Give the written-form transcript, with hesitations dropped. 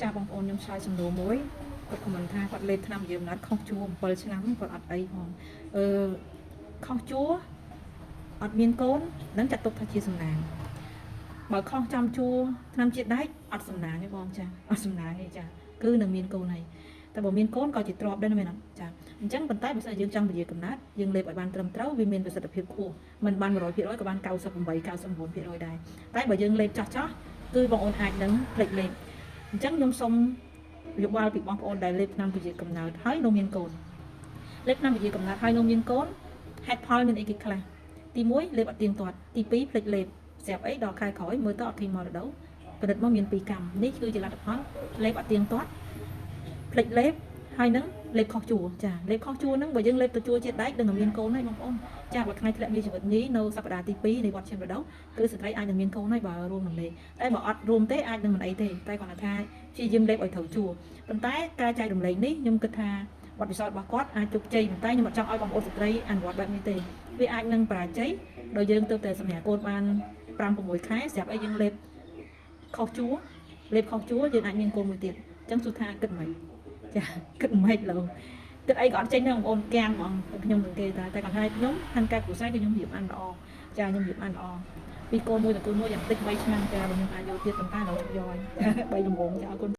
ចាបងប្អូនខ្ញុំឆ្លើយសំណួរមួយគាត់ comment ថាគាត់លេបថ្នាំយើងណាត់ខុសជួរ7ឆ្នាំគាត់អត់អីផងអឺខុសជួរអត់មានកូននឹងចាត់ទុកថាជាសំណាងបើខុសចំជួរថ្នាំជាតិដែកអត់សំណាងទេបងចាអត់សំណាងទេចាគឺនឹងមានកូនហើយតែបើមានកូនក៏ជាទ្របដែរណាមែនអត់ចាអញ្ចឹងប៉ុន្តែបើសិនជាយើងចង់ពជាកំណត់យើងលេបឲ្យបានត្រឹមត្រូវវាមានប្រសិទ្ធភាពខ្ពស់មិនបាន100%ក៏បាន98 99%ដែរតែបើយើងលេបចោះចោះគឺបងអូនអាចនឹងភ្លេចលេប អញ្ចឹងខ្ញុំសូមយោបល់ពីបងប្អូនដែលលេបថ្នាំពជាកំណើតហើយនៅមានកូនលេបថ្នាំពជាកំណើតហើយនៅមានកូនហេតុផលមានអីគេខ្លះទី1លេបអត់ទៀងទាត់ទី2ភ្លេចលេបស្រាប់អីដល់ខែក្រោយមើលទៅអត់ឃើញមករដូវពិនិត្យមកមាន2កម្មនេះគឺជាលទ្ធផលលេបអត់ទៀងទាត់ភ្លេចលេបហើយនឹងលេបខុសជួរចាលេបខុសជួរហ្នឹងបើយើងលេបទៅជួរជាតិដែកនឹងមានកូនហើយបងប្អូនចាបើថ្ងៃធ្លាក់មានជីវិតញីនៅសប្តាហ៍ទី2នៃវត្តឈាមរដូវគឺស្ត្រីអាចនឹងមានកូនហើយបើរួមនឹងលេបតែបើអត់រួមទេអាចនឹងមិនអីទេតែគ្រាន់តែថា ព្យាយាមលេបឲ្យត្រូវជួរប៉ុន្តែការចែករំលែកនេះខ្ញុំគិតថាបទពិសោធន៍របស់គាត់អាចជោគជ័យប៉ុន្តែខ្ញុំអត់ចង់ឲ្យបងប្អូនស្ត្រីអនុវត្តបែបនេះទេវាអាចនឹងបរាជ័យដោយយើងទៅតែសម្រាប់កូនបាន5 6ខែស្រាប់អីយើងលេបខុសជួរលេបខុសជួរយើងអាចមានកូនមួយទៀតអញ្ចឹងសួរថាគិតមិនចាគិតមិនឡូវគិតអីក៏អត់ចេញដែរបងប្អូនកាំងហ្មងខ្ញុំនឹងគេតែតែគាត់ឲ្យខ្ញុំខាងការគ្រូសាយគឺខ្ញុំរៀបអានល្អចាខ្ញុំរៀបអានល្អពីកូនមួយទៅកូនមួយយ៉ាងតិច3ឆ្នាំចាបើខ្ញុំអាចយកទៀតប៉ុន្តែឡូវយកហើយ3ដំបងចាអរគុណ។